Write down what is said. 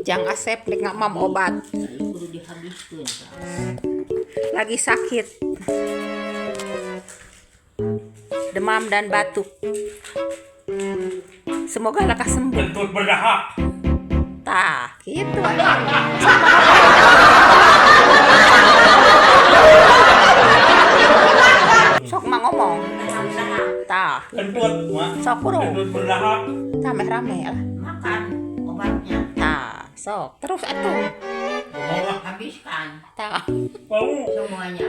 Jang Asep rek ngamam obat. Kudu dihabiskeun tah. Lagi sakit. Demam dan batuk. Semoga lekas sembuh. Kentut berdahak. Tah, gitu. Sok mah ngomong. Tah, Kentut, mak. Sok kudu. Kentut berdahak. Tah meh rame lah. Makan obatnya. Tah, sok terus atuh. Ngomong lah. Habiskan Tah. Bau. Semuanya.